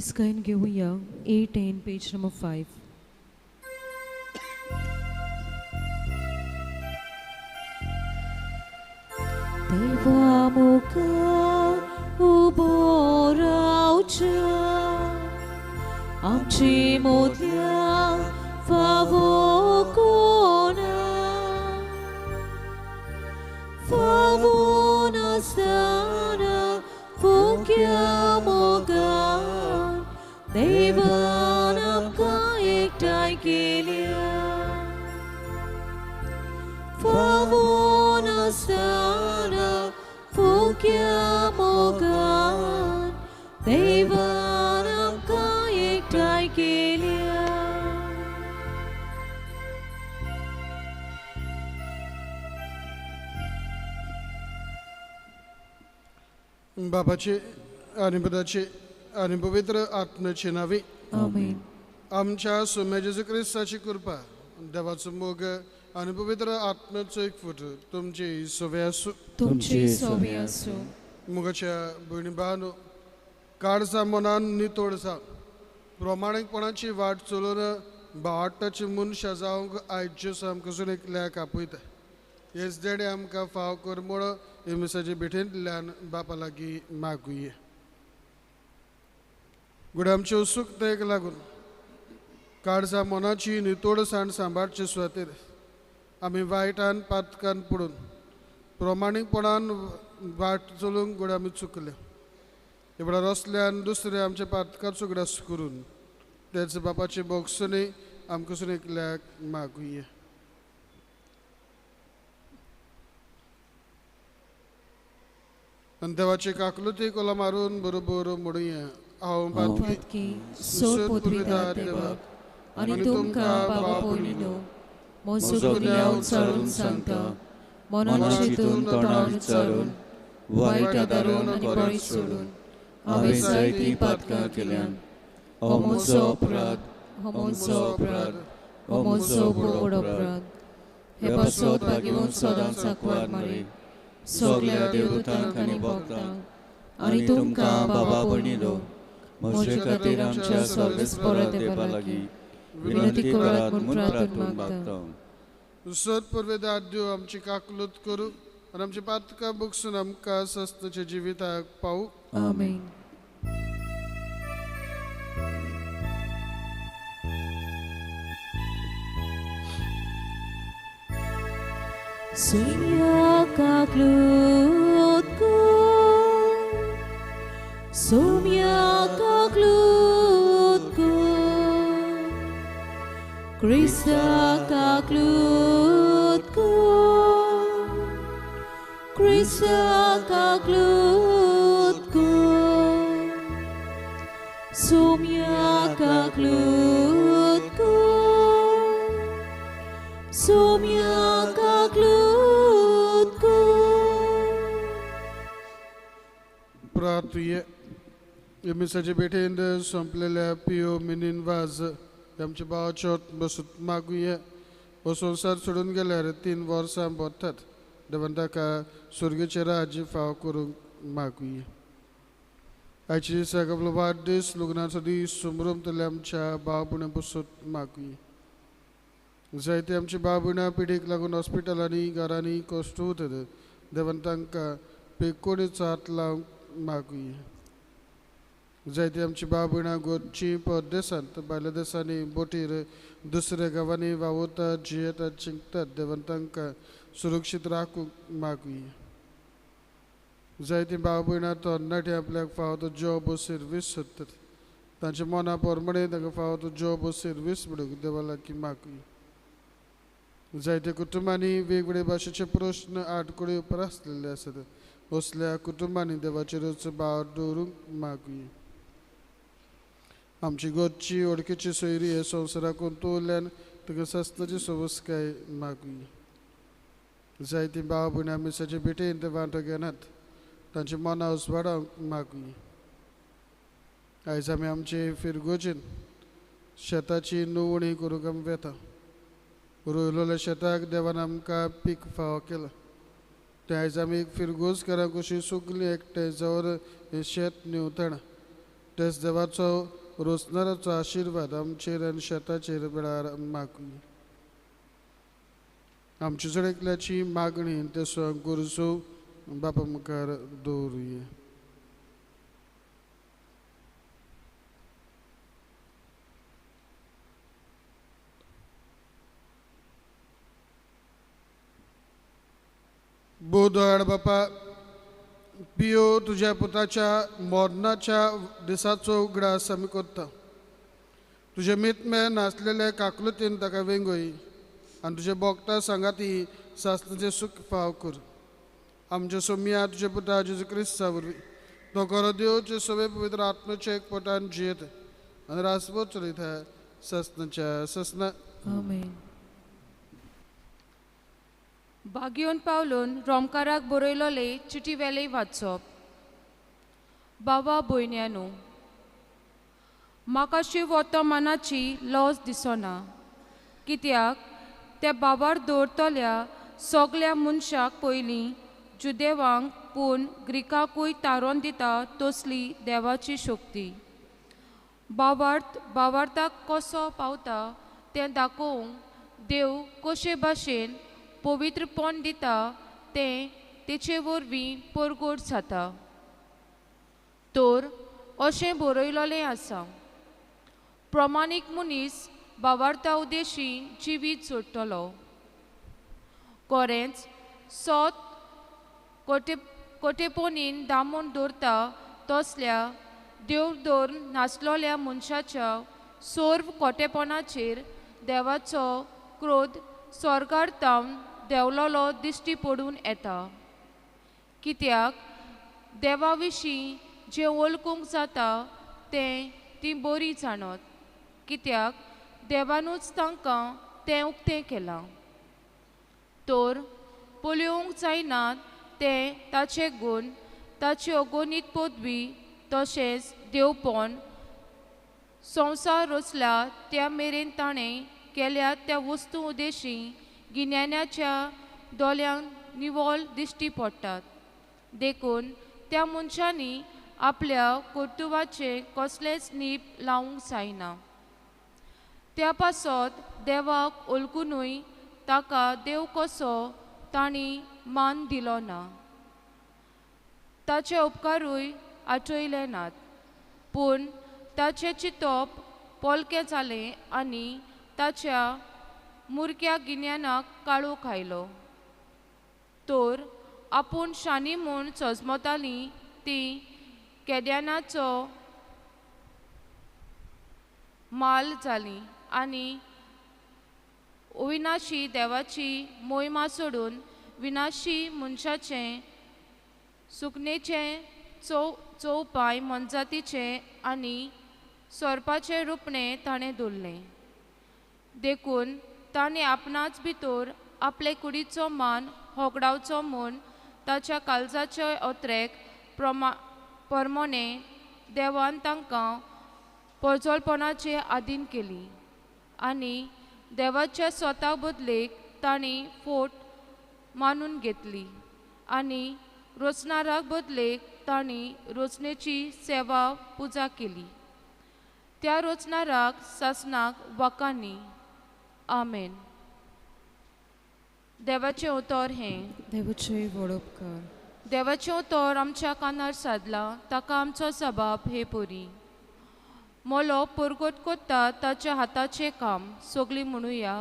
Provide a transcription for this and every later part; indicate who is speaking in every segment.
Speaker 1: मीस गायन घेवया 810 पेज नंबर 5. देवा मुखार उबो रावच्या आमची मोदल्या फावो कोणा फावो नासतना फुक्या मोगान देवान आमकां एकठांय केल्या फावो नासतना फुक्या मोगान देवान आमकां एकठांय केल्या.
Speaker 2: बापाचे आनी पुताचे आनी पवित्र आत्म्याचे नांवी.
Speaker 1: आमेन.
Speaker 2: आमच्या सुम्या जेजू क्रिस्ताची कृपा, देवाचो मोग आनी पवित्र आत्म्याचो एकवट तुमची सवे आसूं.
Speaker 1: तुमची सोबी आसूं.
Speaker 2: मोगाच्या भयणी भावांनो, काळजा मनान नितळ जावन प्रमाणीकपणाची वाट चलोवन बावटाची मनशां जावंक आयज जेजू आमकां जण एकल्याक आपयता. हेच देणें आमकां फाव कर म्हूण हे मिसाचे भेटेंतल्यान बापा लागीं मागुया. गुड आमचे उत्सुकतायेक लागून काळजा मनाची नितळसाण सांबाळचे सुवातेर आमी वायटान पातकान पडून प्रमाणीकपणान वाट चलूंक गुड आमी चुकले. हे वेळार असल्यान दुसरे आमच्या पातकाचो उगडास करून तेच बापाचे बोगसणे आमकां जण एकल्याक मागुया. आनी देवाचे काकलुती कोला मारून बरोबर म्हणुया. हांव
Speaker 1: पातकी सोड पुत्रिदार देवाक आनी तुमकां बाबा पयलीं म्हजो गुन्यांव चारून सांगता मनान चिंतून तोंडान विचारून वायट आदारून आनी बरें सोडून हांवें जायतीं पातकां केल्यान. हो म्हजो अपराध, हो म्हजो अपराध, हो म्हजो व्हड अपराध. हे पासत भाग्यवंत सदांच आंकवार मारी सगल्या देवदूतांक आनी भक्तांक आनी तुमकां बाबा भयणीलो
Speaker 3: म्हजे खातीर आमच्या सर्वेस्परा देवा लागीं विनंती करात म्हूण प्रार्थून मागता.
Speaker 2: सत पुर्वेदार देव आमची काकलूत करूं आनी आमची पातकां बगसून आमकां सस्ताच्या जिविताक पावूं.
Speaker 1: आमेन. Sumya kaklutku, sumya kaklutku, Krista kaklutku, Krista kaklutku, sumya kaklutku, sumya kaklutku.
Speaker 2: प्रार्थुये. मिसाचे भेटेंत सोंपलेल्या पियो मिनीन वाज आमच्या भावाच्या बसून मागुया. हो संवसार सोडून गेल्यार 3 वर्सां भरतात. देवान ताका सुर्गेचें राज्य फाव करूंक मागुया. आयच्या दिसाक आपलो वाडदीस लग्नाचो दीस सुमरमतल्या आमच्या भाव भयणीं बसून मागुया. जायते आमची भाव भयणां पिडीक लागून हॉस्पिटलांनी घरांनी कश्ट उरतात. देवान तांकां पेकोडीचो हात लावंक मागुया. जायते आमची भाव भयणां गोरची परदेसांत भायल्या देसांनी बोटीर दुसऱ्या गांवांनी वावुरतात, जियेतात, जिंकतात. देवान तांकां सुरक्षीत राखूंक मागुया. जायतीं भाव भयणां तरणाटे आपल्याक फावो तो जॉब सर्वीस सोदतात. तांच्या मना प्रमाणे तांकां फावो तो जॉब सर्वीस मेळूंक देवा लागीं मागुया. जायते कुटुंबांनी वेगवेगळे भाशेचे प्रस्न आडखळी उप्रासलेले आसात. असल्या कुटुंबांनी देवाचेरच भाव दवरूंक मागुया. आमची गोदची वळखीची सोयरी हे संवसाराकून तोवल्यान तुका सस्ताची सवसकाय मागुया. जायतीं भाव भयणां मिसाचे भेटेंत वांटो घेनात. तांची मनां उजवाडावंक मागुया. आयज आमी आमचे फिरगोजेन शेताची नुवणी करूंक आमी वेता. रोयलेल्या शेताक देवान आमकां पीक फावो केलां. तें आयज आमी फिरगोजकारां कशी सगलीं एकठांय जावन हें शेत न्हिवतना तेच देवाचो रोसणाराचो आशिर्वाद आमचेर आनी शेताचेर वेळार मागुया. आमची जण एकल्याची मागणी तेसो गरजो बापा मुखार दवरुया. बोदोड बापा पियो तुज्या पुताच्या मरणाच्या दिसाचो उगडास आमी करता. तुजे मितमे नासलेले काकलुतीन ताका वेंगय आनी तुजे भोगता सांगाती सासणाचें सूख फाव कर. आमच्या सोमिया तुज्या पुता जेजू क्रिस्ता वरवीं तो खरो देवचे सगळे पवित्र आत्म्याच्या एकपटान जियेत आनी रासभर चलयता सासणाच्या सासणा.
Speaker 1: आमेन.
Speaker 4: बागियोन पावलून रोमकाराक बरयलोले चिटी वेले वाचप. बाबा भयण्यानू, म्हाका शिव मनाची लज दिसना, कित्याक त्या बाबार दवरतल्या सगल्या मनशाक पयलीं जुदेवांक पूण ग्रिकाकूय तारोन दिता तसली देवाची शक्ती. बाबार्थ बाबार्थाक कसो पावता तें दाखोवंक देव कशे भाशेन पवित्रपण दिता तें तेचे वरवीं परगट जाता. तर अशें बरयलोलें आसा, प्रमाणीक मनीस बाबार्था उद्देशी जिवीत जोडटलो. कोरेंच सोत कोटे कोटेपोनीन दामून दवरता तसल्या देव दवर नासलोल्या मनशाच्या सर्व कोटेपणाचेर देवाचो क्रोध स्वर्गार तावन देंवलोलो दिश्टी पडून येता. कित्याक देवा विशीं जें वळखूंक जाता तें तीं बरीं जाणत, कित्याक देवानूच तांकां तें उक्तें केलां. तर पळोवंक जायना तें ताचे गूण, ताची अगणीत पदवी तशेंच देवपण संवसार रचला त्या मेरेन ताणें केल्या त्या वस्तू उद्देशी गिन्यानाच्या दोळ्यांक निवळ दिश्टी पडटात. देखून त्या मनशांनी आपल्या कर्तुवाचें कसलेंच नीब लावंक जायना. त्या पासत देवाक वळखुनूय ताका देव कसो तांणी मान दिलो ना, ताचे उपकारूय आठयले नात. पूण ताचें चिंतप पोलकें जालें आनी ताच्या मुरक्या गिन्यानाक काळोख आयलो. तर आपूण शानी म्हूण सजमतालीं ती केद्यानाचो माल जाली आनी अविनाशी देवाची मोहिमा सोडून विनाशी मनशाचें सुकणेचें चौपाय मनजातीचें आनी सोरपाचें रुपणें ताणें दवरलें. देखून ताणें आपणाच भितर आपले कुडीचो मान होगडावचो म्हूण ताच्या काळजाचे अत्रेक प्रमाणे देवान तांकां परजळपणाचे आदीन केली आनी देवाच्या स्वता बदलेक तांणी फोट मानून घेतली आनी रचणाराक बदलेक तांणी रचणेची सेवा पुजा केली. त्या रचणाराक सासणाक वाकांनी. आमेन. देवाचें उतर हें.
Speaker 1: देवाचें व्हड उपकार.
Speaker 4: देवाचें उतर आमच्या कानार सादलां, ताका आमचो सबाब हे परी. मोलो परगट करता ताच्या हाताचें काम. सगळीं म्हणुया,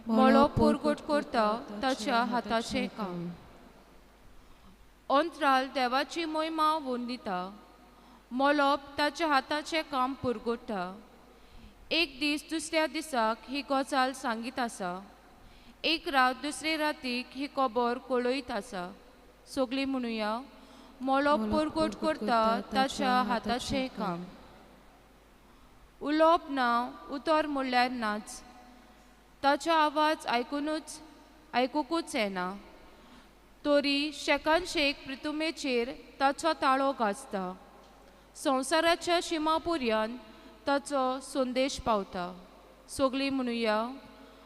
Speaker 4: मोलो परगट करता ताच्या हाताचें काम. अंतराल देवाची मोहिमा वंदिता, मोलोप ताच्या हाताचें काम पुरगोटा. एक दीस दुसऱ्या दिसाक ही गजाल सांगीत आसा, एक रात दुसरे रातीक ही खबर कळयत आसा. सगळीं म्हणुया, मोलोप परगट करता ताच्या हाताचें काम. उलोवप ना, उतर म्हणल्यार नाच, ताचो आवाज आयकुकूच येना, तरी शेकानशेक प्रितुमेचेर ताचो ताळो गाजता. संवसाराच्या शिमा पर्यंत ताचो संदेश पावता. सगळीं म्हणुया,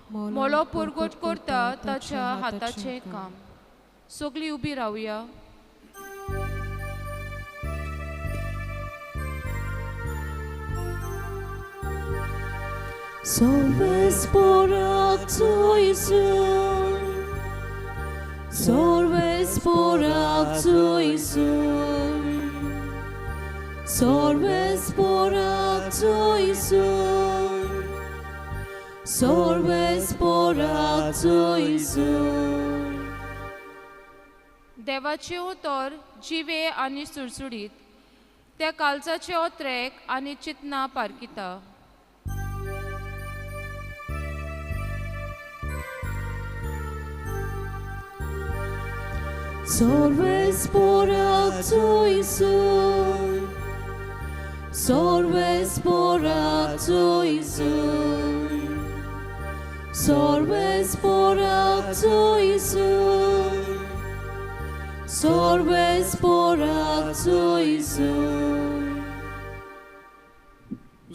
Speaker 4: मोलो परगट करता ताच्या हाताचें काम. सगळीं उबी रावया.
Speaker 1: Solves porak चोयसून, Solves porak चोयसून, Solves porak चोयसून, Solves porak चोयसून.
Speaker 4: देवाचें उतर जिवे आनी सुडसुडीत, त्या कालजाचे ओत्रेक आनी चिंतना पारखिता.
Speaker 1: Solves porak चोयसून, Solves porak चोयसून, Solves porak चोयसून, Solves porak चोयसून.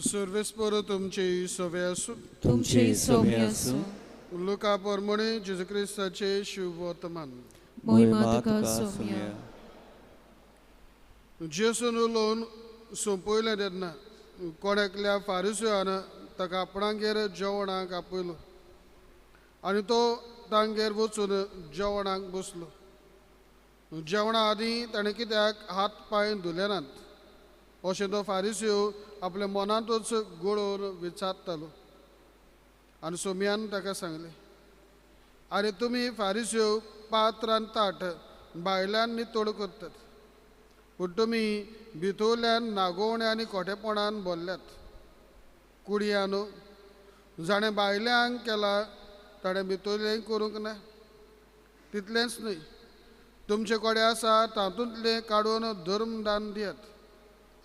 Speaker 2: सर्वेस्पर तुमचे सवे आसूं.
Speaker 1: तुमचे सौम्य आसूं.
Speaker 2: लुका पोरमणे जेजू क्रिस्ताचे शुभवर्तमान.
Speaker 1: मोहिमा तुका सौम्य.
Speaker 2: जेसून उलोवन सोंपयलें तेन्ना कोण एकल्या फारिसयान ताका आपणागेर जेवणाक आपयलो आनी तो तांगेर वचून जेवणाक बसलो. जेवणा आदीं ताणें कित्याक हात पांय धुले नात अशें तो फारिसयो आपल्या मनांतूच गोळोवन विचारतालो. आनी सोम्यान ताका सांगलें, आरे तुमी फारिसयो पात्र आनी ताट भायल्यान नितळ करतात, पूण तुमी भितरल्यान नागोवणे आनी खोटेपणान भरल्यात. कुडयानो, जाणें भायल्यान केलां ताणें भितरलें करूंक ना. तितलेंच न्हय, तुमचे कडेन आसा तातूंतलें काडून धर्मदान दियात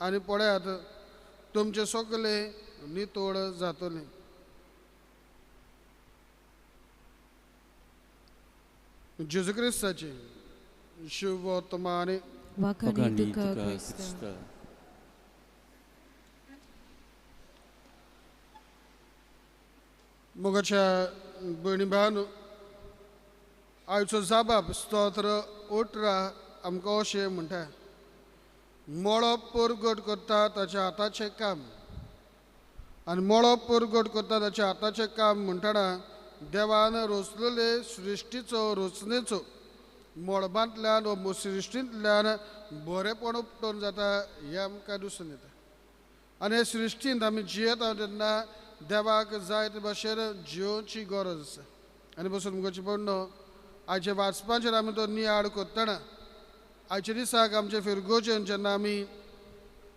Speaker 2: आनी पळयात तुमचें सगळें नितळ जातलें. जेजू क्रिस्ताचें शुभवर्तमान.
Speaker 1: वाखाणी तुका क्रिस्ता.
Speaker 2: मोगाच्या भयणी भावांनो, आयचो जाबाब स्तोत्र 18 आमकां अशें म्हणटा, मळब परगट करता ताच्या हाताचें काम. आनी मळब परगट करता ताच्या हाताचें काम म्हणटना देवान रचलेले सृश्टीचो रचनेचो मळबांतल्यान वा सृश्टींतल्यान बरेंपण उपटून जाता हें आमकां दिसून येता. आनी हे सृश्टींत आमी जियेता तेन्ना देवाक जाय ते भाशेन जियोवची गरज आसा. आनी बसून मुखाची पडनो आयचे वाचपाचेर आमी तो नियाळ करतना आयच्या दिसाक आमचे फिरगोजेन जेन्ना आमी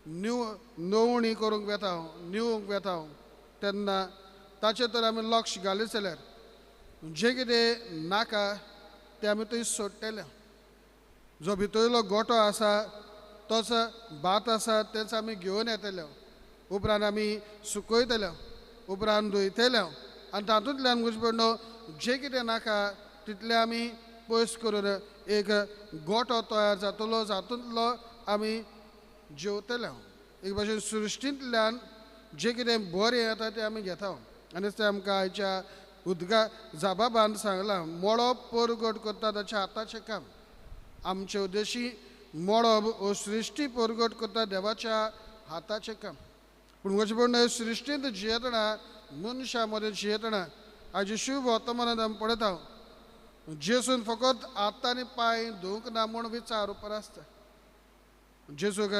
Speaker 2: नवणी करूंक वेता निवूंक वेता तेन्ना ताचेर तर आमी लक्ष घालीत जाल्यार जें कितें नाका तें आमी थंय सोडटले. जो भितरलो गोटो आसा तोच भात आसा तेच आमी घेवन येतले, उपरांत आमी सुकयतले, उपरांत धुयतले आनी तातूंतल्यान घुसपडलो जें कितें नाका तितलें आमी पयस करून एक गोटो तयार जातलो जातूंतलो आमी जेवतले. एक भाशेन सृश्टींतल्यान जें कितें बरें येता तें आमी घेता. आनी तें आमकां आयच्या उदका जाबाबान सांगलां, मळब परगट करता ताच्या हाताचें काम. आमचे उद्देशी मळब वो सृश्टी परगट करता देवाच्या हाताचें काम. पूण वचपण म्हणून सृश्टींत जियेतना मनशां मदें जियेतना आयचे शुभ वर्तमानांत आमी पळयता जेसून फकत हात आनी पांय धुवंक ना म्हूण विचार उप्रासता. जेसूक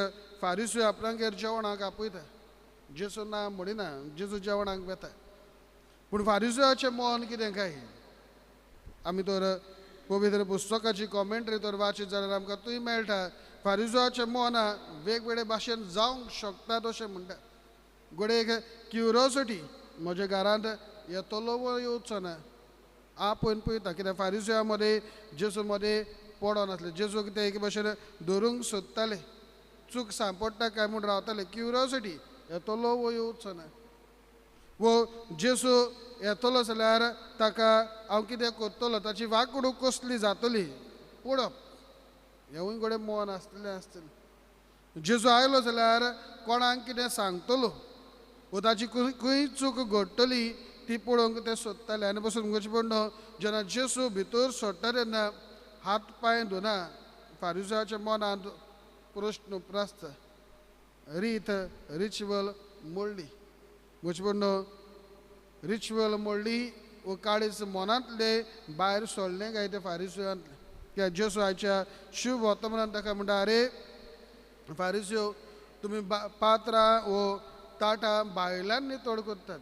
Speaker 2: फारिसूय आपणागेर जेवणाक आपयता, जेसू ना म्हणिना, जेजू जेवणाक वेता. पूण फारिसयाचें मन कितें काय आमी तर पवित्र पुस्तकाची कॉमेंट्री तर वाचीत जाल्यार आमकां थंय मेळटा फारिसयाचें मन वेगवेगळे भाशेन जावंक शकता अशें म्हणटा. घडये एक क्युरियोसिटी म्हज्या घरांत येतलो वो येवचो ना आपोवन पळयता कित्याक फारिसया मदें जेजू मदें पडोनासलें. जेजूक ते एके भाशेन धरूंक सोदताले, चूक सांपडटा काय म्हूण रावताले. क्युरियोसिटी येतलो वो येवचो ना, वो जेसू येतलो जाल्यार ताका हांव कितें करतलो, ताची वागणूक कसली जातली पळोवप हेंवूय घडये मन आसतलें आसतलें. जेजू आयलो जाल्यार कोणाक कितें सांगतलो वो ताची खंय चूक घडटली ती पळोवंक ते सोदताले. आनी बसून म्हणचे पडलो जेन्ना जेसू भितर सोडटा तेन्ना हात पांय धुना फारिसाच्या मनांत प्रश्न उप्रासता, रीत रिच्युअल मोडली. म्हणचे पडलो रिच्युअल मोडली वो काळीज मनांतले भायर सोडलें काय ते फारिसियांतले. कित्याक जेजू आयच्या शुभ वर्तमानान ताका म्हणटा, अरे फारिसियो, तुमी पात्रां वो ताटां बायलान नितळ करतात,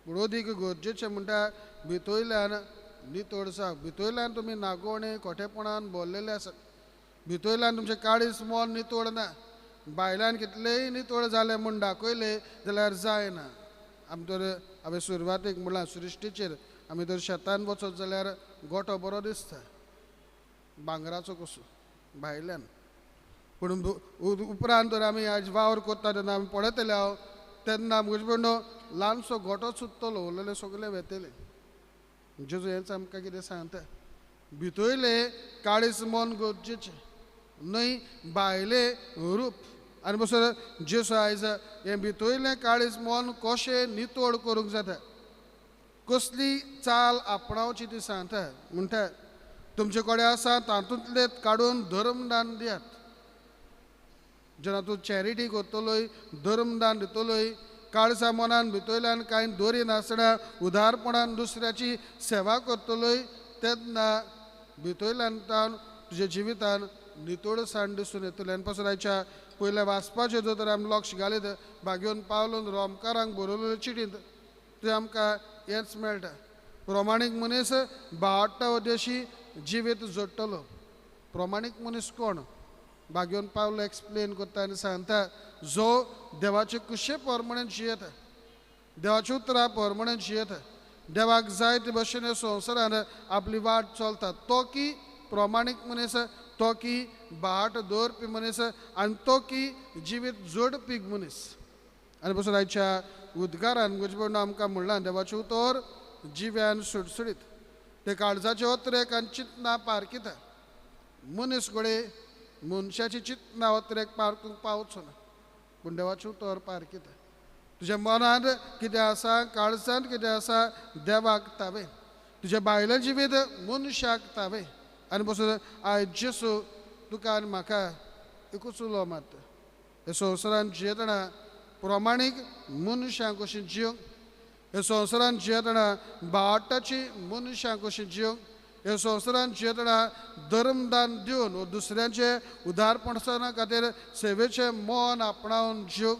Speaker 2: पूण अदीक गरजेचें म्हणटा भितोयल्यान नितळ जावं. भितोयल्यान तुमी नागोवणे खोटेपणान भरलेले आसात, भितोयल्यान तुमचें काळीज मन नितळ ना. बायलान कितलेय नितळ जालें म्हूण दाखयलें जाल्यार जायना. आमी तर हांवें सुरवातेक म्हणलां सृश्टीचेर आमी जर शेतान वचत जाल्यार गोटो बरो दिसता भांगराचो कसो भायल्यान, पूण उपरांत जर आमी आयज वावर करता तेन्ना आमी पळयतले हांव तेन्ना म्हजे न्हू ल्हानसो गोटो सुट्टलो, उरलेले सगळे वेतले. जेजू हेंच आमकां कितें सांगता, भितोयले काळीज मन गरजेचें न्हय भायलें रूप. आनी बसर जेजू आयज हें भितोयलें काळीज मन कशें नितळ करूंक जाता, कसली चाल आपणावची ती सांगता. म्हणटा तुमचे कडेन आसा तातूंतलें काडून धर्मदान दियात. जेन्ना तूं चॅरिटी करतलोय, धर्मदान दितलोय, काळजा मनान भितोयल्यान कांय दोरी नासतना उदारपणान दुसऱ्याची सेवा करतलोय तेन्ना भितोयल्यान तावन तुज्या जिवितान नितळसाण दिसून येतलें. आनी पासून आयच्या पयल्या वाचपाचेर जर तर आमी लक्ष घालीत भागेवन पावलून रोमकारांक बरयलेले चिटींत थंय आमकां हेंच मेळटा, प्रमाणीक मनीस बावडटा उद्देशी जिवीत जोडटलो. प्रमाणीक मनीस कोण? भागेवन पावल एक्सप्लेन करता आनी सांगता, जो देवाचे कुशे प्रमाणे जियेता, देवाच्या उतरां प्रमाणे जियेता, देवाक जाय ते भशेन संवसारान आपली वाट चलता, तो की प्रमाणीक मनीस, तो की बाट दवरपी मनीस आनी तो की जिवीत जोडपी मनीस. आनी पसून आयच्या उद्गारान म्हजे आमकां म्हणलां, देवाचें उतर जिव्यान सुडसुडीत, ते काळजाचे अत्रेक आनी चिंतना पारखिता. मनीस घडये मनशाची चिंतना अत्रेक पारखूंक पावचो ना, पूण देवाचें उतर पारखिता. तुज्या मनांत कितें आसा, काळजांत कितें आसा देवाक तावे, तुज्या बायलें जिवीत मनशाक तावे. आनी बसून आयज जेजू तुका आनी म्हाका एकूच उलो मारता, हे संवसारान जियेतना प्रमाणीक मनशां कशीं जिवंक, हे संवसारान जियेतना बावटाची मनशां कशीं जिवंक, हे संवसारान जियेतना धर्मदान दिवन दुसऱ्यांचे उदारपणसना खातीर सेवेचें मन आपणावन जिवंक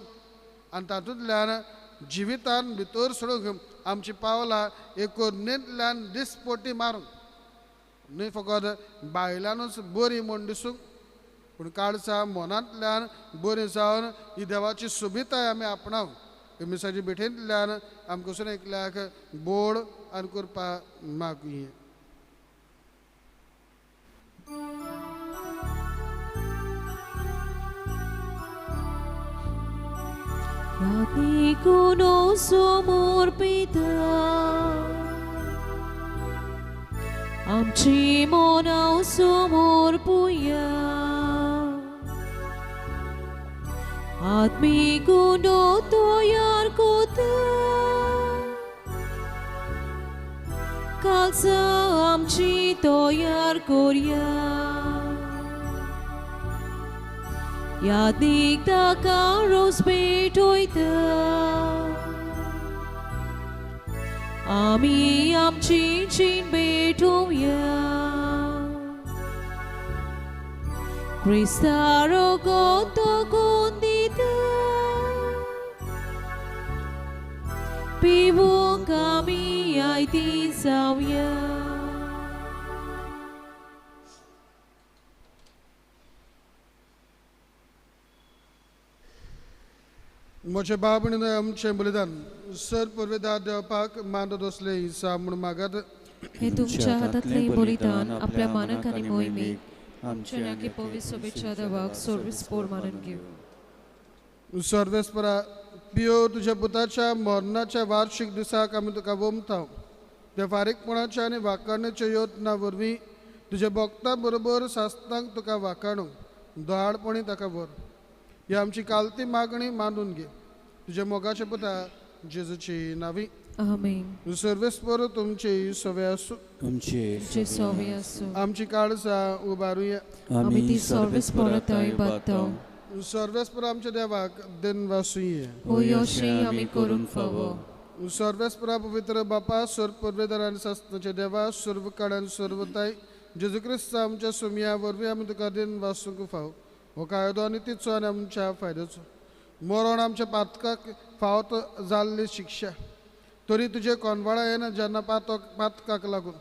Speaker 2: आनी तातूंतल्यान जिवितान भितर सोडूंक आमची पावलां एकोर्नेंतल्यान दिसपटी मारूंक, न्हय फकत बायलानूच बरी म्हूण दिसूंक, पूण काळजा मनांतल्यान बरी जावन ही देवाची सोबिताय आमी आपणावंक. मिसाची भेटेंतल्यान आमकां सण एकल्याक बोड आनी कृपा मागुया.
Speaker 1: आमची मनां समोर पुया, आत्मीक गुंडो तयार कोता, कालसा आमची तयार कोरया, यादीक ताका रोज भेटोयता, आमी आमची जीण भेटोवया, क्रिस्ता रगत कोण दिता, पिवूंक आमी आयती जावया.
Speaker 2: म्हजे बाब आनी आमचें बलिदान सर पुर्वेदार देवपाक मानत असले इसा म्हूण मागत.
Speaker 1: हे तुमच्या हातांतलें बलिदान आपल्या मानक आनी मोहिमेक आमच्या नाकी पवित्र सोबेच्या देवाक सर्वेस्पोर मानून घेवं.
Speaker 2: सर्वेस्परा पियो तुज्या पुताच्या मरणाच्या वार्षिक दिसाक आमी तुका वमता. त्या फारीकपणाच्या आनी वाखाणेच्या यत्ना वरवीं तुज्या भक्ता बरोबर सास्तांक तुका वाखाणू दयाळपणी ताका व्हर. ही आमची कालती मागणी मानून घे तुज्या मोगाच्या पुता जेजूची नावी.
Speaker 1: आमेन.
Speaker 2: सर्वेस्पर तुमची सवे आसूं.
Speaker 3: तुमचे
Speaker 1: सवे आसूं.
Speaker 2: आमची काळजां उबारुया.
Speaker 1: आमी ती सर्वेस्परा थंय बादता.
Speaker 2: सर्वेस्पर आमच्या देवाक देनवासुया.
Speaker 1: होय अशें आमी करूंक फावो.
Speaker 2: सर्वेस्परा पवित्र बापा सर्व पुर्वेदार आनी सासणाचे देवा सर्व काळ आनी सर्वताय जेजू क्रिस्त आमच्या सुमया वरवीं आमी तुका दिन वासूंक फाव हो कायदो आनी तिचो आनी आमच्या फायद्याचो मरण आमच्या पातकाक फावत जाल्ली शिक्षा तरी तुजे कोनवाळा येना जेन्ना पातकाक लागून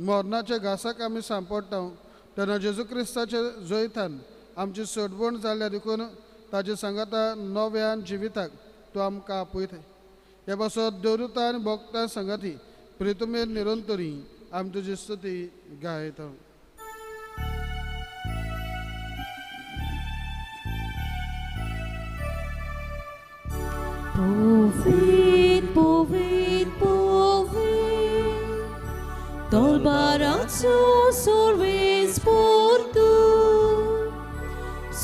Speaker 2: मरणाच्या घासाक आमी सांपडटा तेन्ना जेजू क्रिस्ताच्या जैतान आमची सोडवण जाल्ल्या देखून ताजे सांगाता नव्यान जिविताक तूं आमकां आपयताय हे पासत देवदूता आनी भक्तां सांगाती प्रितुमेर निरंतरी आमी तुजी स्तुती गायता.
Speaker 1: Povit, povit, povit, Tolbarazzo sorves portu,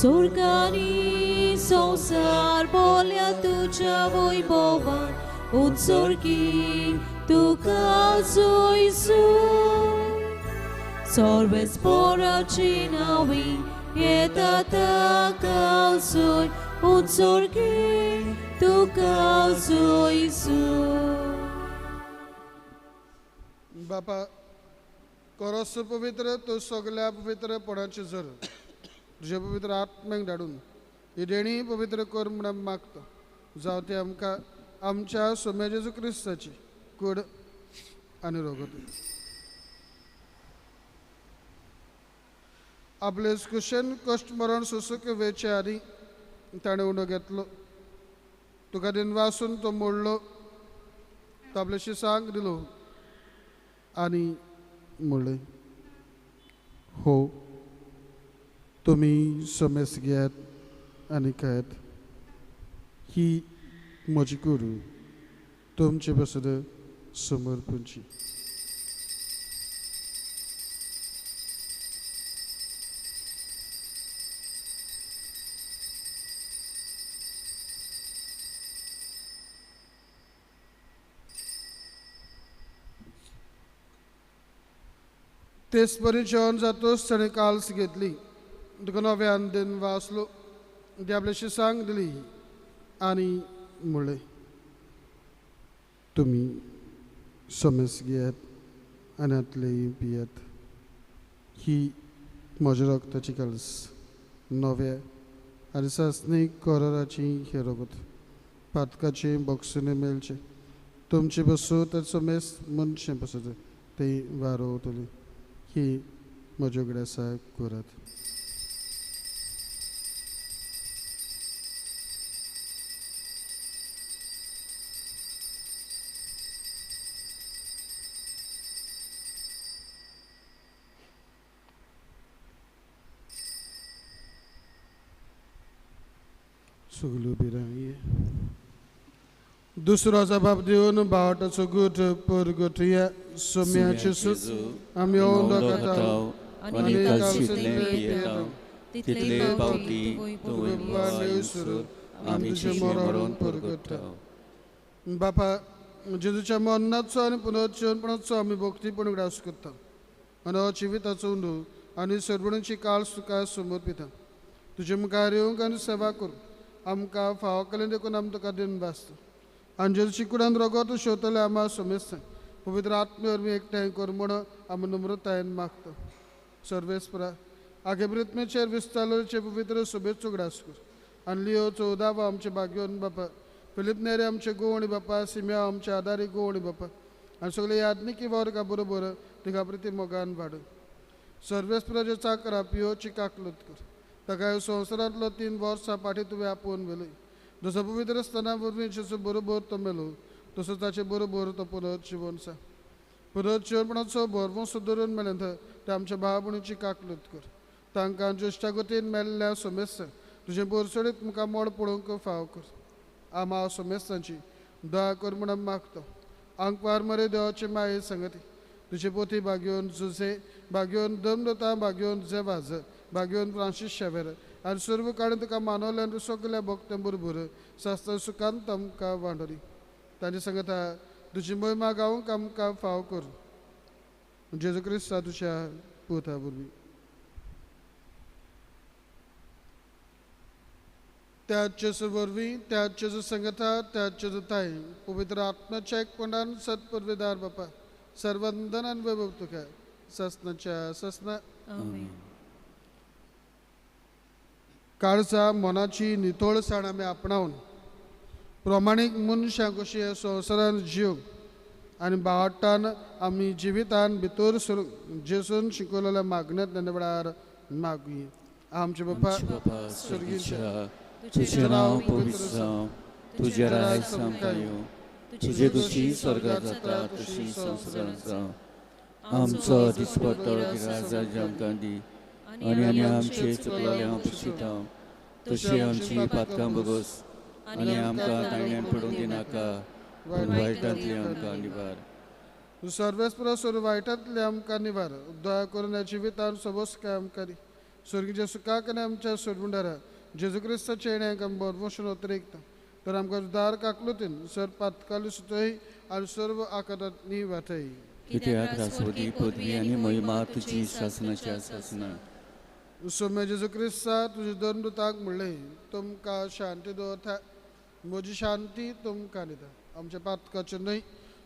Speaker 1: Sorgani sonsar bolja tuđa vojbovan, Unsorgi tu kalzo Isu. Sorves poracinavi, Etata kalzoj, Unsorgi tu kalzo Isu.
Speaker 2: बापा करस पवित्र तूं सगल्या पवित्रपणाची जर तुजे पवित्र आत्म्याक धाडून ही देणी पवित्र कर म्हूण आमी मागता जावं ती आमकां आमच्या सोम्या जेजू क्रिस्ताची कूड आनी रोगत. आपले कुशेन कश्ट मरण सोसूंक वेचे आदी ताणें उंडो घेतलो तुका दिनवासून तो मोडलो तो आपले शिसांक दिलो आनी म्हणलें हो तुमी समेस घेयात आनी खायात ही म्हजी कूड तुमचे पासत समर्पणची. तेच परी जेवण जातोच ताणें काल्स घेतली तुका नव्यान दिन वाचलो ती आपल्याशी सांग दिली आनी म्हणलें तुमी समज घेयात आनी हातलें पियात ही म्हज्या रगताची काल्स नव्या आनी सासणी कराराची हें रगत पातकाचें बक्षीस मेळचें तुमचें बसूत समेस मनशें बसत तें वारोवतली ही म्हज्या उगडासा करात. सगल्यो बिरांगी दुसरो जबाब दिवन बावटाचो गुट परगटया सोम्याचे सूत आमी
Speaker 3: आनी कालशींतलें पियेतांव तितले पावटी तुवें आमी मरोन परगटाव.
Speaker 2: बापा जेजूच्या मरणाचो आनी पुनर्जीवनपणाचो आमी भक्तीपण उगडास करता आनी हो जिविताचो उंडो आनी सर्वणीची काळ तुका समर्पिता तुजे मुखार येवंक आनी सेवा करूंक आमकां फावो केलें देखून आमी तुका दिन भासता आनी जेजूची कुडान रगत शेवतले आमा समेस्त पवित्र आत्मे वरवीं एकठांय कर म्हूण आमी नम्रतायेन मागता. सर्वेस्परा आगेब्रितमेचेर विस्तालोचे पवित्र शुभेच्छा उगडास कर आनी लियो चौदावो आमचे भाग्योन बापा फिलीप नेरे आमचे गोवणी बापा सिम्या आमचे आदारी गोवणी बापा आनी सगळे याज्ञिकी वर्गा बरोबर तिका प्रिती मोगान वाडून सर्वेस्पराचे चाकरा पियोची काकलूत कर ताका संवसारांतलो 3 वर्सां फाटीं तुवें आपोवन व्हेलय जसो पवित्र स्तना वरवीं जेजू बरोबर तो मेलो तसो ताचे बरोबर तो पुनर्जिवन सा पुनर्जिवनपणाचो भरवंसो धरून मेलें ते आमच्या भाव भयणीची काकलूत कर तांकां ज्येश्ठा गतीन मेल्ल्या समेस्त तुजें बोरसडीत मुखार मोड पळोवंक फाव कर आमा समेस्तांची दया कर म्हूण आमी मागता. आंकवार मरे देवाचे माये संगती तुजे पोथी भाग्योन जुझे भाग्योन दमदता भाग्योन जेवाज भाग्योन फ्रांसीस शेवेर आनी सर्व काडून तुका मानवले आनी सगल्या भक्तां बरोबर शास्त्र सुखान आमकां वांडली तांचे सांगता तुजी मोहिमा गावंक आमकां फाव कर जेजू क्रिस्ता तुज्या पुता वरवीं. त्याच वरवीं त्याच संगता त्याच ताय पवित्र आत्म्याच्या एकपणान सत्पुर्वेदार बापा सर्वंदनान वैभव तुका ससनाच्या ससना. काळजा मनाची नितळसाण आमी आपणावन प्रमाणीक मनशां कशी ह्या संवसारान जीव आनी बावटान आमी जिवितान भितर सरूंक जेसून शिकवलेल्या मागण्यांतल्यान वेळार मागुया. आमचे बापा
Speaker 3: स्वर्गीच्या, तुझें नांव पवित्र जावं, तुजें राज आमकां येवं, तुजे खुशी स्वर्गात जाता तशी संवसारांत जावं. आमचो दिसपट्टो राजा आमकां दी आनी आनी आमचे चुकलेले हांव पुशिता तशी आमची पातकां बगोस आनी आमकां तांगण्यान पडूंक दिनाका पूण वायटांतली आमकां निवार.
Speaker 2: सर्वेस्पर सर्व वायटांतले आमकां निवार. दया करून ह्या जिवितान सोबोस काय आमकां दी. स्वर्गीच्या सुखाक आनी आमच्या सोडबुंडारा जेजू क्रिस्ताच्या येण्याक आमी भरवंशून अतिरिक्त तर आमकां दार काकलुतीन सर पातकाली सुतय आनी सर्व आकारांनी वाटय.
Speaker 3: कित्याक रासवती पदवी आनी महिमा तुजी शासनाच्या शासना.
Speaker 2: सोम्या जेजू क्रिस्ता तुजे दोन मृताक म्हणलें तुमकां शांती दवरता, म्हजी शांती तुमकां दिता. आमच्या पातकाचें न्हय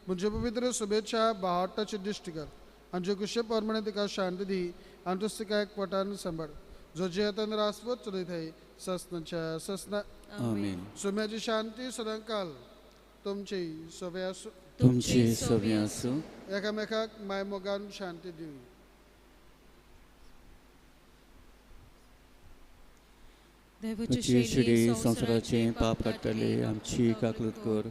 Speaker 2: म्हजे पवित्र शुभेच्छा बावटाची दिश्टी कर आनी जे कुशे प्रमाणे तिका शांती दी आनी तुस तिका एकवटान सांबाळ जो जियेतान रासवत चलयताय ससनाच्या ससना.
Speaker 3: आमेन.
Speaker 2: सोम्याची शांती सदांकाल तुमची सवे आसूं.
Speaker 3: तुमची सवे आसूं.
Speaker 2: एकामेकाक मायमोगान शांती दिवं.
Speaker 3: देवाची शिडी संवसाराचें पाप काडटले आमची काकलूत कर.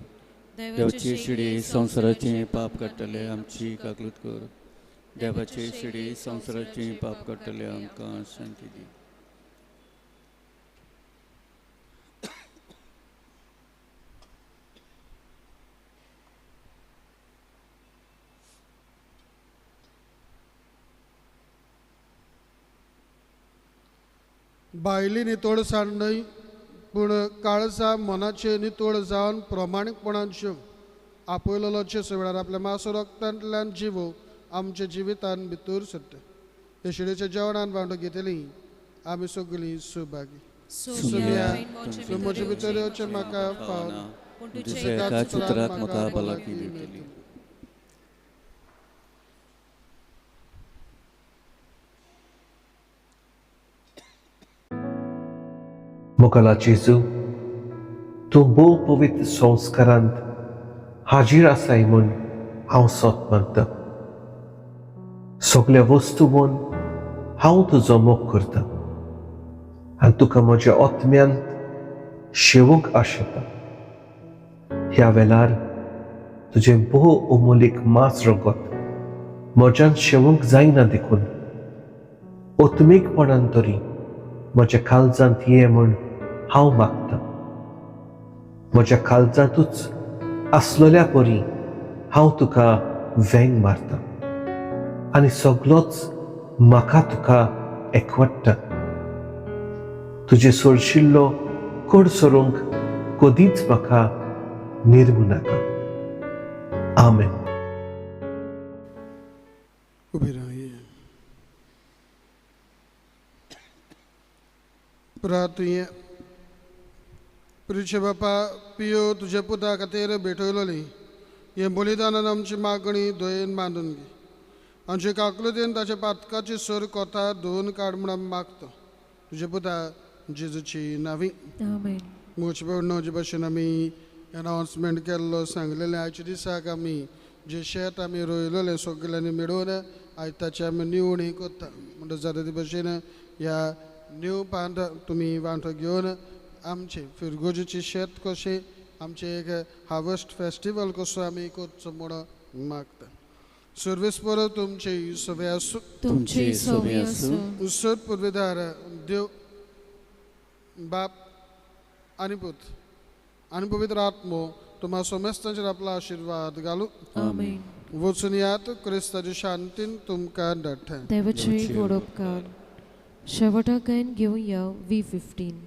Speaker 3: देवाची शिडी संवसाराचें पाप काडटले आमची काकलूत कर. देवाची शिडी संवसाराचें पाप काडटले आमकां शांती दी.
Speaker 2: बायली नितळसाण न्हय पूण काळजा मनाचे नितळ जावन प्रमाणीकपणान शिव आपयलेलो जेजू वेळार आपल्या मासो रक्तांतल्यान जिवो आमच्या जिवितान भितर सरता. हे शिडेच्या जेवणान वांटो घेतली आमी सगळीं सुभागी. सुम्या म्हजे भितर येवचें म्हाका फावना,
Speaker 3: तुज्या एकाच उतराक म्हाका भलायकी मेळटली.
Speaker 5: मोगाला जेजू, तूं भोव पवित्र संस्कारांत हाजीर आसाय म्हूण हांव सोत मानता. सगल्या वस्तू म्हूण हांव तुजो मोग करता आनी तुका म्हज्या आत्म्यांत शेवूंक आशेता. ह्या वेळार तुजें भोव अमोलीक मांस रगत म्हज्यान शेवूंक जायना देखून आत्मीकपणान तरी म्हज्या काळजांत ये म्हूण हांव मागता. म्हज्या काळजांतूच आसलेल्या परी हांव तुका वेंग मारता आनी सगलोच म्हाका तुका एकवट्टा. तुजे सोडशिल्लो कोड सरूंक कदींच म्हाका निर्मू नाका. आमेन.
Speaker 2: उबी रावया. प्रार्थुया. प्रिय बापा पियो तुज्या पुता खातीर भेटयलोली हें बलिदानान आमची मागणी दयेन मानून घे. आमचे काकलुतीन ताच्या पातकाची सर कोता धुवन काड म्हूण आमी मागता तुज्या पुता जेजूची नावी.
Speaker 1: आमेन.
Speaker 2: म्हजे भयणो, जे भशेन आमी अनावन्समेंट केल्लो सांगलेलें आयच्या दिसाक आमी जे शेत आमी रोयलेलें सगल्यांनी मेळून आयज ताची आमी निवणी करता. म्हणटा जाता ते भशेन ह्या निवपांत तुमी वांटो घेवन आमचे फिरगोजीचे शेत कशें आमचें एक हार्वस्ट फेस्टिवल कसो आमी करचो म्हूण मागता. सर्वेस्पर तुमचे सवे आसूं.
Speaker 1: तुमचे सवे आसूं.
Speaker 2: सत पुर्वेदार देव बाप आनी पूत आनी पवित्र आत्मो तुम्हा समेस्तांचेर आपला आशिर्वाद घालू.
Speaker 1: आमेन.
Speaker 2: वचून यात क्रिस्ताच्या शांतीन तुमकां धाडटा.
Speaker 1: देवाचे गोड उपकार. शेवटाक गायन घेवया V15.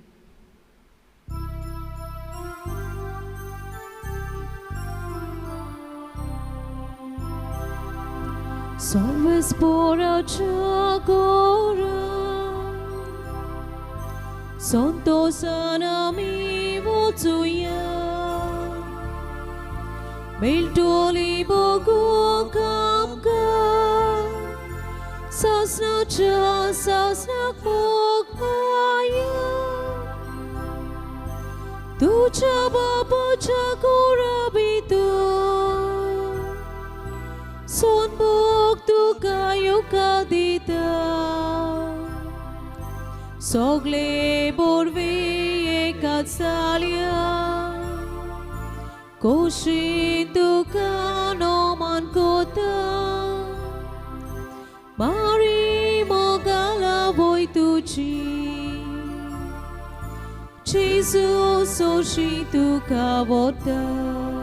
Speaker 1: Salves por agora, संतोषान आमी वचुया मेळटली बगूंक आमकां सासणाच्या सासणाक मोग माया तुझ्या बापाच्या कोरा भितर सोनभोग तुका येवका दिता सगळे बोरवे एकाच जाल्या कोशी तुका नमन कोता मारी मोगाला वय तुजी जेजू सोशी तुका वता.